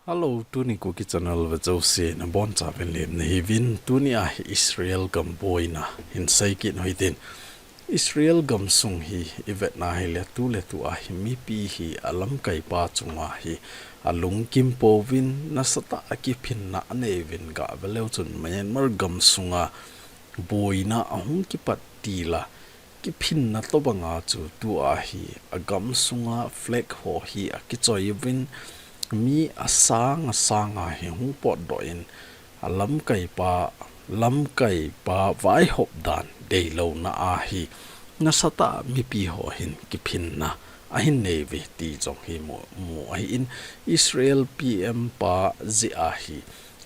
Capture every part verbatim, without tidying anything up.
Hello, tuni Kuki Channel vea jouse nabonchauvin lemna hiuvin, tuni a hi Israel gam boina hin seikit u hitin. Israel gamsung hi ivetna hile tuletu a hi mipi hi alamkaipa chunga hi alungkim pouvin nasatah a kiphinna aneiuvin, gave leu chun Myanmar gamsunga boina ahung kipat tila, kiphinna tobanga chu tua hi agamsunga flag ho hi akichoi uvin, mi asang asanga hi hung potdoh in, alamkaipa, lamkaipa vaihop dan deilouna a hi nasatah a mipi ho hin kiphinna ahin neiuve ti jong hi mu, mu ahin, Israel P M pa jeh a hi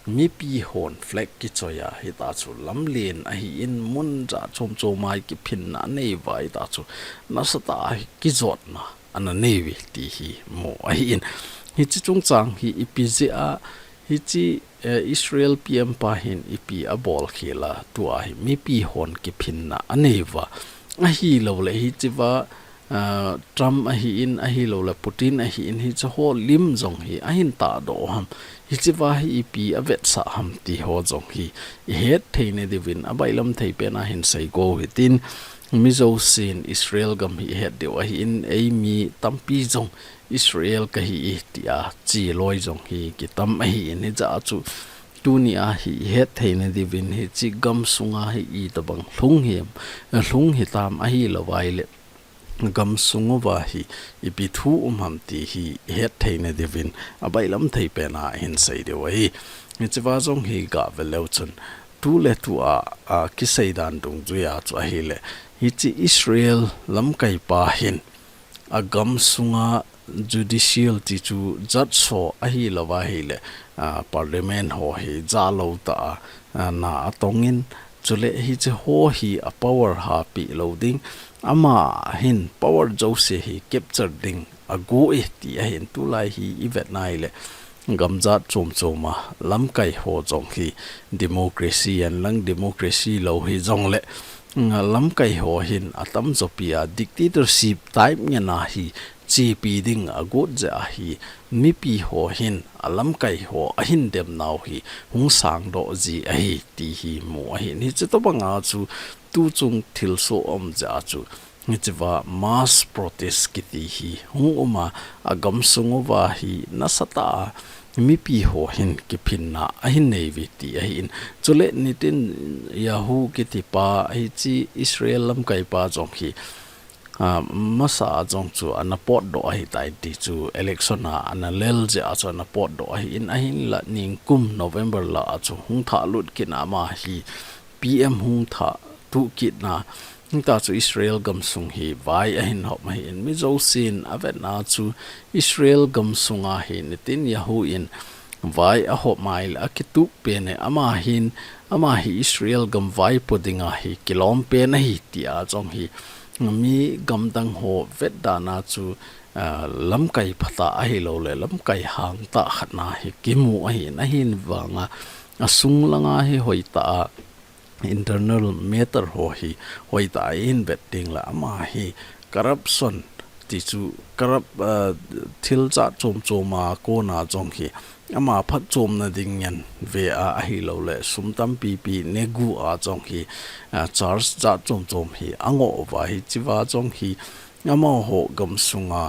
mipi hon flag kichoi a hita chu lamlen ahin, mun jat chom chom a hi kiphinna aneiuva hita chu nasatah a hi kijotna ana neiuve ti hi mu ahin. Hiche chungchang hi ipi jeh a hiche, eh, Israel P M pa hin ipi abol khel a tua hi mipi hon kiphinna aneiuva, ahilouleh hichea, ah, Trump ahin, ahilouleh Putin ahin, hiche ho lim jong hi ahin tahdoh u ham, hichea hi ipi avetsah ham ti ho jong hi ihet theina diuvin abailam thei pen a hin seigo u hitin, mi jousen Israel gam hi ihet diu ahin, eimi tampi jong Israel kahi e tia cheloi jong hi kitam ahin, hijeh a chu tuni a hi ihet theina diuvin hiche gamsunga hi itobang lhung hi, lhung hitam, ahilouva ahile gamsung uva hi ipi thu um ham ti hi ihet theina diuvin abailam thei pen a hin sei diu ahi. Hichea jong hi gave leu chun tuletu a, a kisei dan dungjuia chu ahile, hiche Israel lamkaipa hin agamsunga judicial ti chu judge ho ahilouva ahile, ah, parliament ho hi jalou tah a, ah, na atongin, chule hiche ho hi a power hahpeh lou ding, ama hin power jouse hi capture ding ago e ti ahin, tulai hi ivetna hile gam jat chom chom a lamkai ho jong hi democracy ahin lang, democracy lou hijongle, mm, lamkai ho hin atamjo pi a dictatorship type ngen a hi chepi ding agot jeh a hi mipi ho hin alamkai ho ahin demnau hi hung sangdoh ji ahi ti hi mu ahin, hiche tobanga chu tuchung thilsoh aum jeh a chu hichea mass protest kiti hi hung um a, agamsung uva hi nasatah a mipi ho hin kiphinna ahin neiuve ti ahin. Chule Netanyahu kitipa hiche Israel lamkaipa jong hi, ah, masa a jong chu ana potdoh ahitai ti chu election a ana lel jeh a chu ana potdoh ahin, ahinla nikum November lha a chu hung thahlut kit na ama hi P M hung thah tuh kit na, hita chu Israel gamsung hi vai ahin hop ahin, mi jousen avetna chu Israel gamsunga hi Netanyahu in vai ahop mai le akitup pen e, ama hin, ama hi Israel gam vaipo dinga hi kilom pen ahi tia jong hi mi gamdang ho vetdan a chu, ah, lamkai phatah ahilouleh lamkai hangtah khat na hi kimu ahin, ahin vanga asung langa hi hoitah a internal matter ho hi hoitah a ihin vet ding le ama hi corruption ti chu corrupt, ah, thil jat chom chom a kona jong hi ama phatchomna ding ngen ve a, ahilouleh sum tampi pi negu a jong hi, ah, charge jat chom chom hi angoh uva, hichea jong hi amaho gamsunga,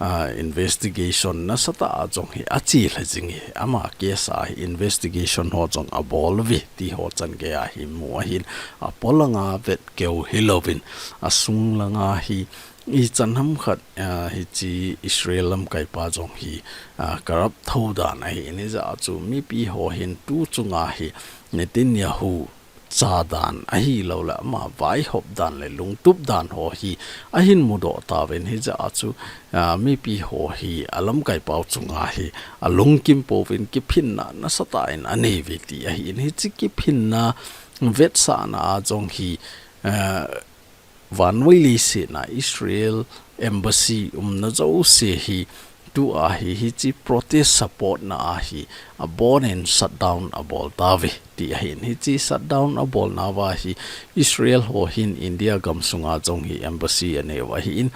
ah, investigation nasatah a jong hi achelha jing e, ama case a hi investigation ho jong abol uve ti ho chan gei a hi mu ahin, apolanga vet keu hilouvin asung langa hi ichan ham khat, ah, hiche Israel lamkaipa jong hi, ah, corrupt tho dan ahin, hijeh a chu mipi ho hin tuchunga hi Netanyahu cha dan ahilouleh ama vaihop dan le lungtup dan ho hi ahin mudoh tauvin, hijeh a chu, ah, mipi ho hi alamkaipau chunga hi alungkim pouvin kiphinna nasatah in aneiuve ti ahin, hiche kiphinna vetsahna a jong hi, ah, vannoi leiset a Israel embassy umna jouse hi tua hi hiche protest support na a hi abonin shutdown abol tauve ti ahin, hiche shutdown abolnauva hi Israel ho hin India gamsunga jong hi embassy aneiu ahin,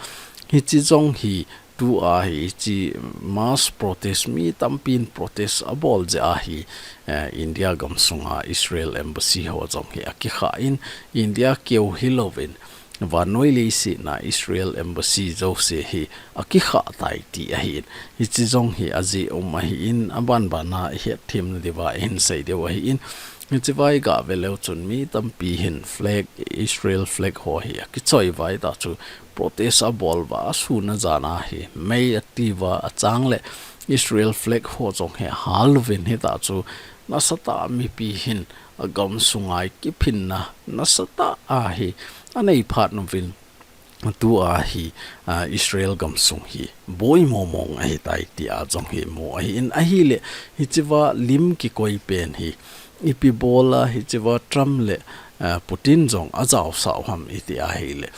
hiche jong hi Tua hi hiche mass protest, mi tampin protest abol jeh a hi, eh, India gamsunga Israel embassy ho jong hi akikha in, India keu hilouvin vannoi leiset a Israel embassy jouse hi akikha tai ti ahin. Hiche jong hi ajeh um ahin, abanbana ihet them na diuva ihin sei diu ahin. Hiche vai gah ve leu chun mi tampi hin flag, Israel flag ho hi akichoi uva, hita chu protest abol uva, asun ajan a hi mei ati uva, achang le Israel flag ho jong hi ahal uvin, hita chu nasatah a mipi hin agamsunga kiphinna nasatah a hi anei phat uvin, tua hi, ah, Israel gamsung hi boi momong ahitai tia jong hi mu ahin, ahile hiche va lim kikoi pen hi ipi bola hiche va Trump le, ah, Putin jong ajaosah u ham iti ahile,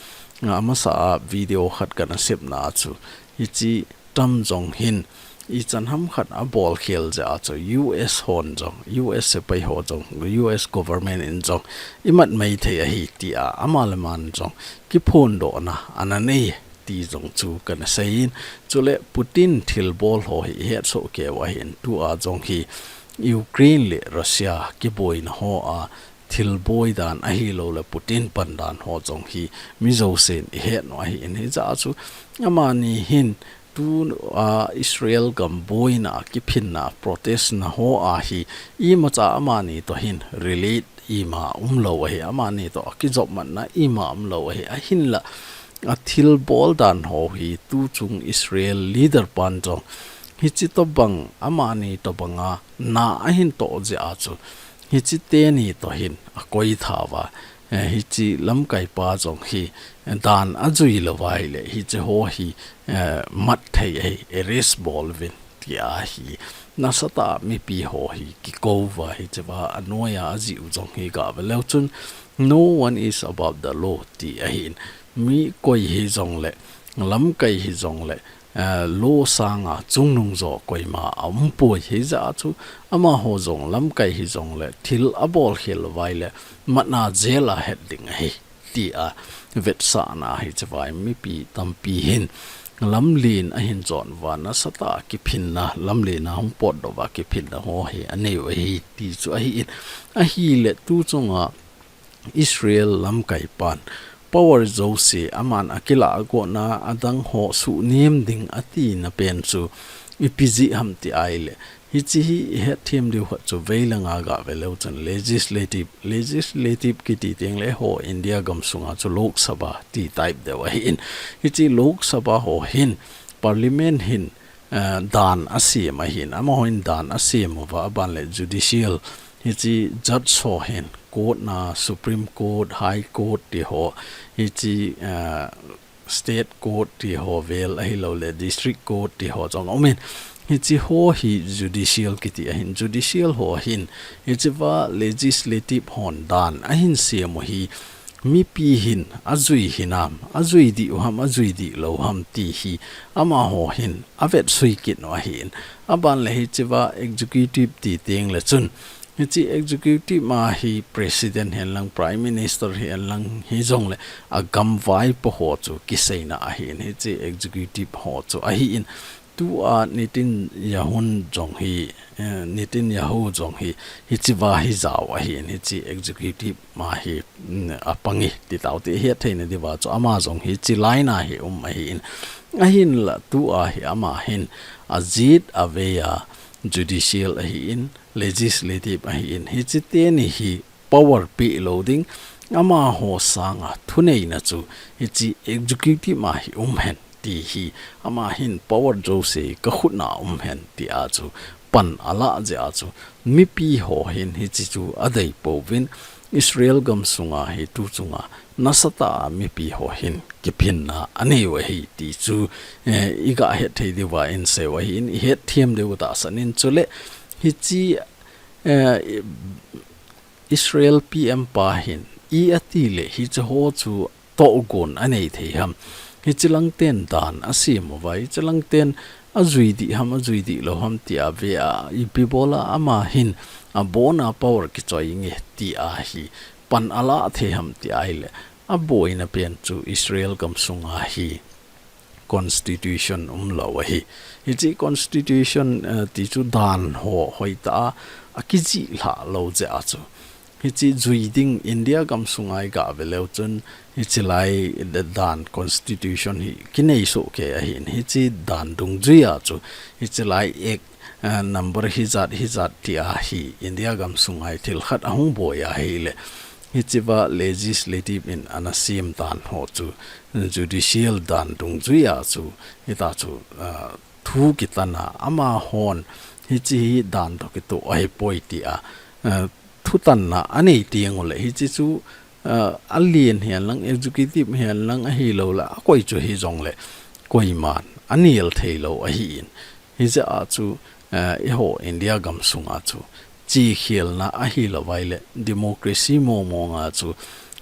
ah, amasa a video khat kana sepna chu hiche Trump jong hin ichan ham khat abol khel jeh a chu U S hon jong, U S sepai ho jong, U S government in jong imat mei thei ahi tia ama le aman jong kiphondohna ana nei ti jong chu kana seiyin. Chule Putin thilbol ho hi ihet soh keu ahin, tua jong hi Ukraine le Russia kiboina ho a thilboi dan ahilou le Putin pan dan ho jong hi mi jousen ihet u ahin, hijeh a chu amani hin tua Israel gam boina, kiphinna, protest na ho a hi imacha amani toh hin relate ima umlou ahi, amani toh akijopmatna ima umlou ahi, ahinla athilbol dan ho hi tuchung Israel leader pan jong hiche tobang, amani tobanga na ahin toh jeh a chu hiche teni toh hin akoi tha uva, eh, hiche lamkai pa jong hi, eh, dan ajui lou uva ahile hiche ho hi, eh, mat thei ahi, arrest bol uvin tia hi nasatah a mipi ho hi kikou uva, hiche va anoiya ajih u jong hi gah ve leu chun no one is above the law ti ahin, mi koi hijong le, lamkai hijong le, eh, law sanga chungnung jo koima aumpoi, hijeh a chu amaho jong lamkai hijong le thil abol khel uva ahile matna jail a het ding ahi tia vetsahna hiche vai mipi tampi hin lamlen ahin jon uva, nasatah a kiphinna, lamlen a hung potdoh uva kiphinna ho hi anei u ahi ti chu ahin, ahile tuchunga Israel lamkai pan power jouse aman akilah agotna adang ho suhnem ding atina pen chu ipi jeh ham ti ahile, hiche hi ihet them diu khat chu veilanga gah ve leu chun legislative, legislative kiti teng le ho India gamsunga chu Lok Sabha ti type deu ahin, hiche Lok Sabha ho hin parliament hin, eh, dan asem ahin, amahon dan asem uva, aban le judicial, hiche judge ho hin court na, Supreme Court, High Court ti ho, hiche, eh, State Court ti ho vel ahilou le District Court ti ho jong aumin, hiche ho hi judicial kiti ahin, judicial ho hin hiche va legislative hon dan ahin sem u hi mipi hin ajui hinam, ajui dih u ham, ajui dih lou ham ti hi amaho hin avetsui kit u ahin, aban le hiche va executive ti teng le chun hiche executive ma hi president hen lang, prime minister hen lang hijong le agam vaipo ho chu kiseina ahin, hiche executive ho chu ahin, tua Netanyahu jong hi, eh, Netanyahu jong hi, hiche va hi jao ahin, hiche executive ma hi, mm, apang e ti tau ti ihet theina diuva chu ama jong hiche line a hi um ahin, ahinla tua hi ama hin ajet avei a judicial ahin, legislative ahin, hiche teni hi power peh lou ding, amaho sanga thuneina chu hiche executive ma hi um hen ti hi, ama hin power jouse kakhut na um hen tia chu pan alah jeh a chu mipi ho hin hiche chu adei pouvin, Israel gamsunga hi tuchunga nasatah a mipi ho hin kiphinna anei u ahi ti chu, eh, igah het thei diuva isei u ahin, ihet them diu tahsan in, chule hiche, eh, Israel P M pa hin i ati le hiche ho chu tohgon anei thei ham, hiche lang ten dan asem uva, hiche lang ten ajui dih ham, ajui dih lou ham tia ve a, ipi bola ama hin abona power kichoi nge tia hi pan alah thei ham ti ahile, aboina pen chu Israel gamsunga hi constitution umlou ahi. Hiche constitution, eh, ti chu dan ho hoitah a akijih lha lou jeh a chu, hiche jui ding India gamsunga i gah ve leu chun, hiche lai dan constitution hi kinei soh kei ahin, hiche dan dungjui a chu, hiche lai act, eh, number hijat, hijat tia hi India gamsunga i thil khat ahung boi ahile, hichea legislative in ana sem dan ho chu judicial dan dungjui a chu, hita chu, ah, thu kitan a, amahon hiche hi dan toh kitoh ahipoi tia, ah, thutanna anei teng uleh hiche chu, ah, alen hihen lang, executive hihen lang ahilouleh, akoi chu hijongleh, koiman anel theilou ahin. Hijeh a chu, eh, eiho India gamsunga chu, chihkhelna ahilou vaileh, democracy mong monga chu,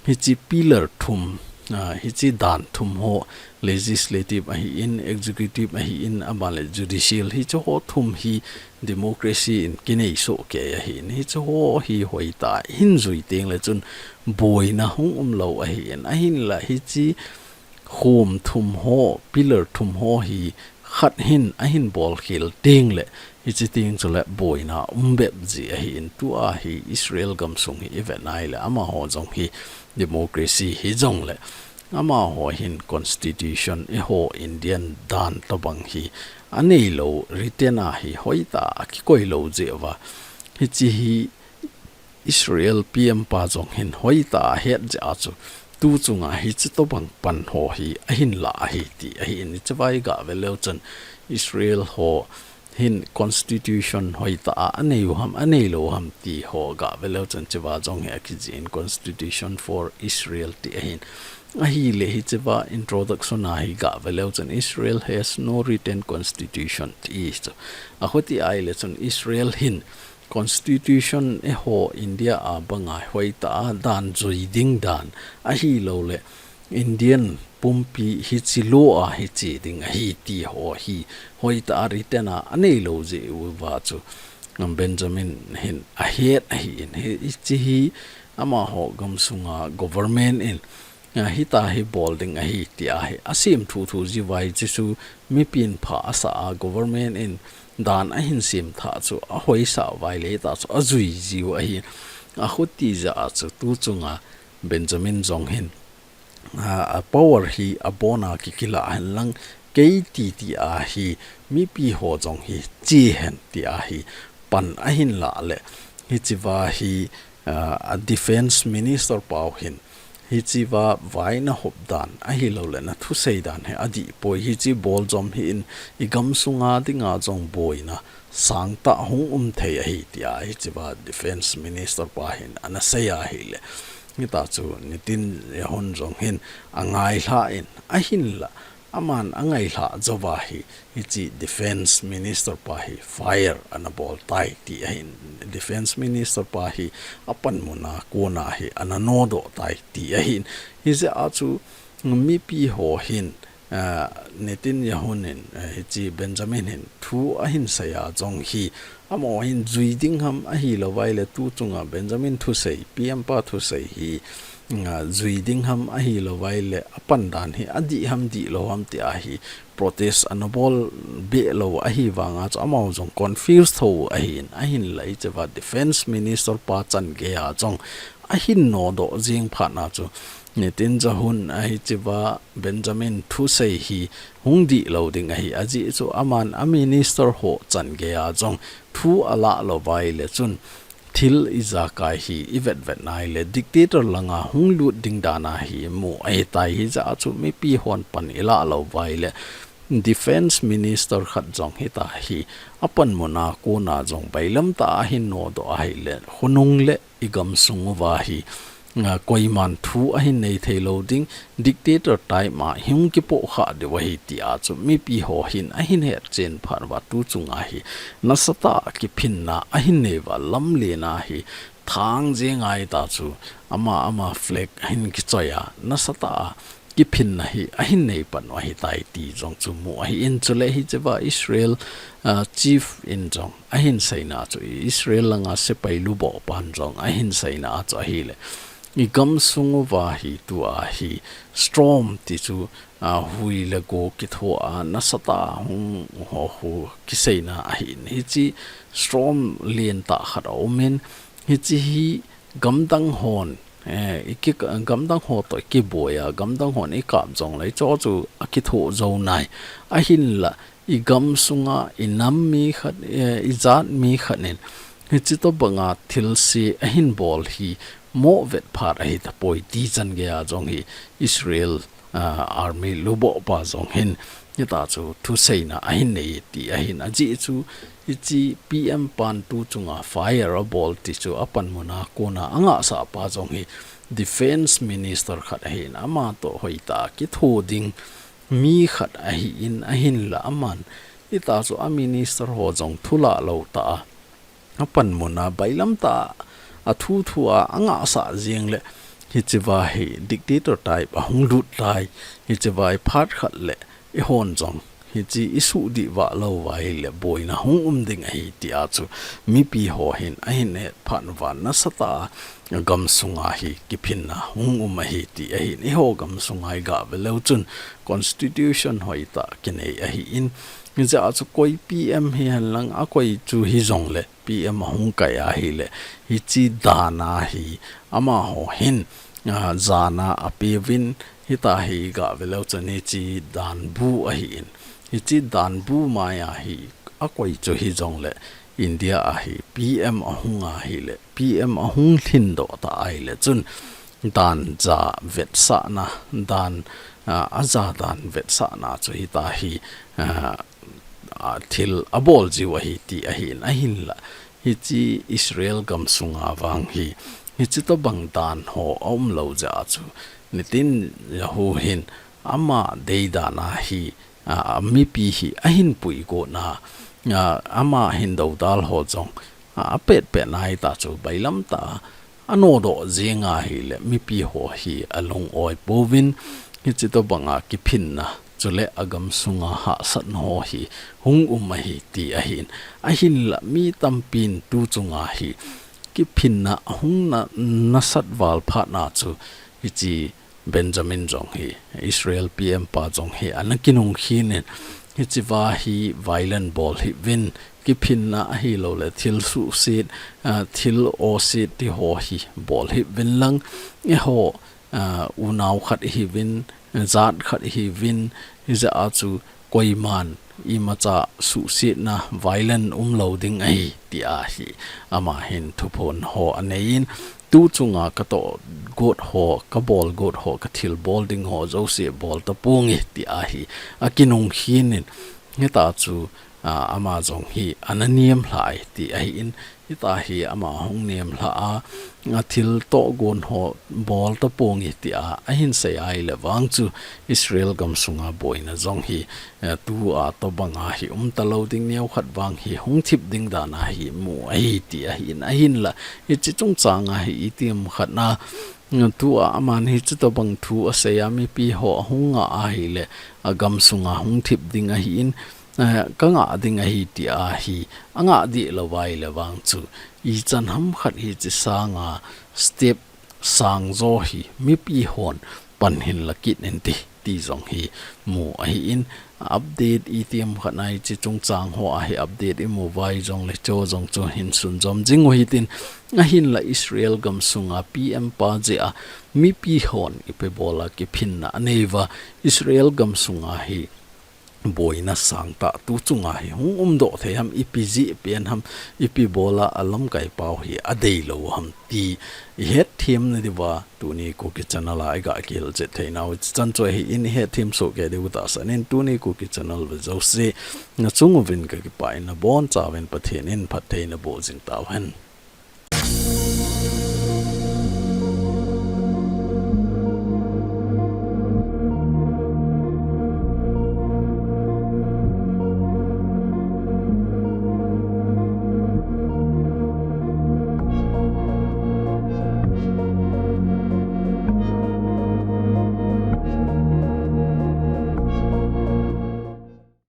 hiche pillar thum, ah, hiche dan thum ho, legislative ahin, executive ahin, aban le judicial, hiche ho thum hi democracy in kinei soh kei ahin, hiche ho hi hoitah a hin jui teng leh chun boina hung umlou ahin, ahinla hiche khom thum ho, pillar thum ho hi khat hin ahin bolkhel teng leh, hiche teng chuleh boina um bep ji ahin, tua hi Israel gamsung hi i vet nai leh, amaho jong hi democracy hijongleh, amaho hin constitution eiho Indian dan tobang hi aneilou, written a hi hoitah a akikoilou jeh uva, hiche hi Israel P M pa jong hin hoitah a ahet jeh a chu, tu chunga hiche tobang pan ho hi ahin lah ahi ti ahin, hichea i gah ve leu chun Israel ho hin constitution hoitah a anei u ham, aneilou u ham ti ho gah ve leu chun, hichea jong hi akijih in Constitution for Israel ti ahin. Ahileh hichea introduction a hi gah ve leu chun Israel has no written constitution ti chu. Akhuti ahileh chun Israel hin constitution eiho India a banga hoitah a dan jui ding dan ahilouleh, Indian pumpi hiche law a hiche ding ahi ti ho hi hoitah a written a aneilou jeh uva chu, um, Benjamin hin ahet ahin, hiche hi amaho gamsunga government in, ah, hita hi bol ding ahi tia hi asem thuthu jiu vai, hiche chu mipin pha asah a, government in dan ahin sem tah chu ahoisah uva ahileh, hita chu ajui jiu ahi. Akhuti jeh a chu tu chunga Benjamin jong hin, ah, a power hi abona kikilah hen lang, kei titi a hi mipi ho jong hi che hen tia hi pan ahin lah leh, hichea hi, ah, a defense minister pau hin, hichea vaina hop dan ahilouleh na thusei dan hi adih poi, hiche bol jom hi in i gamsunga dinga jong boina sangtah hung um thei ahi tia hichea defense minister pa hin ana sei ahileh, hita chu Netanyahu jong hin angailha in, ahinlah aman angailha jouva hi, hiche defense minister pa hi fire ana bol tai ti ahin, defense minister pa hi apanmun a kona hi ana nodoh tai ti ahin. Hijeh a chu mipi ho hin, ah, Netanyahu in, ah, hiche Benjamin hin thu ahin sei a jong hi, amaho hin jui ding ham ahilou vaileh, tu chunga Benjamin thusei, P M pa thusei hi, ah, jui ding ham ahilou vaileh, apan dan hi adih ham dihlou ham tia hi protest ana bol be lou ahi vanga chu, amaho jong confuse tho ahin, ahinlah hichea defense minister pa chan geiya jong ahin nodoh jing phat na chu, Netanyahu in hichea Benjamin thusei hi hung dihlou ding ahi, ajeh chu aman a minister ho chan geiya jong thu alah lou vaileh chun, thil ijakai hi i vetvet nai leh, dictator langa hung lut ding dan a hi mu ahitai, hijeh a chu mipi hon pan i lah lou uva ahileh, defense minister khat jong hita hi apanmun a kona jong bailam tah a ahin nodoh ahileh, khonung le i gamsung uva hi, ah, koiman thu ahin nei theilou ding, dictator type ma hung kipoh kha diu ahi tia chu mipi ho hin ahin hetchen phat uva, tu chunga hi nasatah a kiphinna ahin nei uva, lamlen a hi thang jeng ahita chu, ama ama flag ahin kichoi a, nasatah a kiphinna hi ahin nei pan u ahitai ti jong chu mu ahin, chuleh hichea Israel, ah, chief in jong ahin seina chu, Israel langa sepai luboh pan jong ahin seina chu ahileh, i gamsung uva hi tua hi storm ti chu, a, hui le go kithoa nasatah a hung ho hu kiseina ahin. Hiche storm lentah khat aumin, hiche hi gamdang hon, eh, i ki, gamdang ho toh i kiboi a, gamdang hon i kap jongle, hicho chu akitho jou nai. Ahinla, i gamsunga, i nam mi khat, eh, i jat mi khat in, hiche tobanga thilse ahin bol hi, moh vet phat ahi tapoi ti chan geiya jong hi Israel, ah, army luboh pa jong hin, hita chu thuseina ahin nei ti ahin ajeh chu, hiche P M pan tu chunga fire abol ti chu apanmun a kona angahsah pa jong hi defense minister khat ahin ama toh hoitah a kitho ding mi khat ahin ahinla aman hita chu a minister ho jong thulah lou tah a apanmun a bailam tah a thu thu a angahsah jeng le hicheva hi dictator type ahung lut tai, hicheva hi phat khat le eihon jong hiche i suhdih vah lou uva ahile boina hung um ding ahi tia chu mipi ho hin ahin het phat uva nasatah a gamsunga hi kiphinna hung um ahi ti ahin. Eiho gamsunga i gah ve leu chun constitution hoitah kinei ahin, hijeh a chu koi P M hihen lang akoi chu hijongle P M ahung kai ahile, hiche dan a hi amaho hin, ah, jana apeuvin, hita hi gah ve leu chun hiche dan bu ahin. Hiche dan bu mai a hi akoi chu hijongle India a hi P M ahung ahile, P M ahung lhin doh ta ahile chun dan ja vetsahna, dan, ah, aja dan vetsahna chu hita hi, ah, a thil abol jiu ahi ti ahin, ahinla hiche Israel gamsunga vang hi, hiche tobang dan ho aum lou jeh a chu Netanyahu hin ama deidan a hi, a, mipi hi ahin puigot na, a, ama hin doudal ho jong, a, apet pet na hita chu bailam tah a anodoh jeng ahile mipi ho hi alung oi pouvin, hiche tobanga kiphinna chule agamsunga hahsatna ho hi hung um ahi ti ahin. Ahinla mi tampin tu chunga hi kiphinna ahung na, nasat val phat na chu hiche Benjamin jong hi, Israel P M pa jong hi ana kinung khin in, hicheva hi violent bol hih uvin, kiphinna ahilouleh thil suhset, ah, thil oset ti ho hi bol hih uvin lang, eiho, ah, unau khat ihiuvin, jat khat ihiuvin, hijeh a chu koiman imacha suhsetna violent umlou ding ahi, tia hi ama hin thuphon ho anei in, tu chunga katoh got ho, kabol got ho, kathil bol ding ho jouse bol taponge, tia hi akinung khin in, hita chu, a, ama jong hi ana niamlhah e, ti ahin, hita hi ama hung niamlhah a, athil tohgon ho bol taponge, tia ahin sei ahile vang chu Israel gamsunga boina jong hi, eh, tua tobanga hi umtalou ding, neokhat vang hi hung thip ding dan a hi mu ahi ti ahin, ahinla hiche chungchang a hi itiham khat na, tua aman hiche tobang thu asei a mipi ho ahung ngah ahile agamsunga hung thip ding ahin, eh, kangah ding ahi tia hi angah deh lou ahile vang chu ichan ham khat hiche sanga step sangjo hi mipi hon pan hinla kit inte, ti jong hi mu ahin, update itiham khat na hiche chungchang ho a hi update imu uva jongle hicho jong chu hin sunjom jing u hitin, ahinla Israel gamsunga P M pa jeh a mipi hon ipi bol a kiphinna anei uva, Israel gamsunga hi boina sangtah tu chunga hi hung umdoh thei ham, ipi jeh pen ham, ipi bol a alamkai pau hi adeilou ham ti ihetthem na diuva tuni Kuki channel a iga kihilchet theinau hichan chu ahin, ihetthem sohkei diu tahsan in, tuni Kuki channel ve jouse nachung uvin kakipah in, nabonchauvin Pathen in phatthei naboh jing tauhen.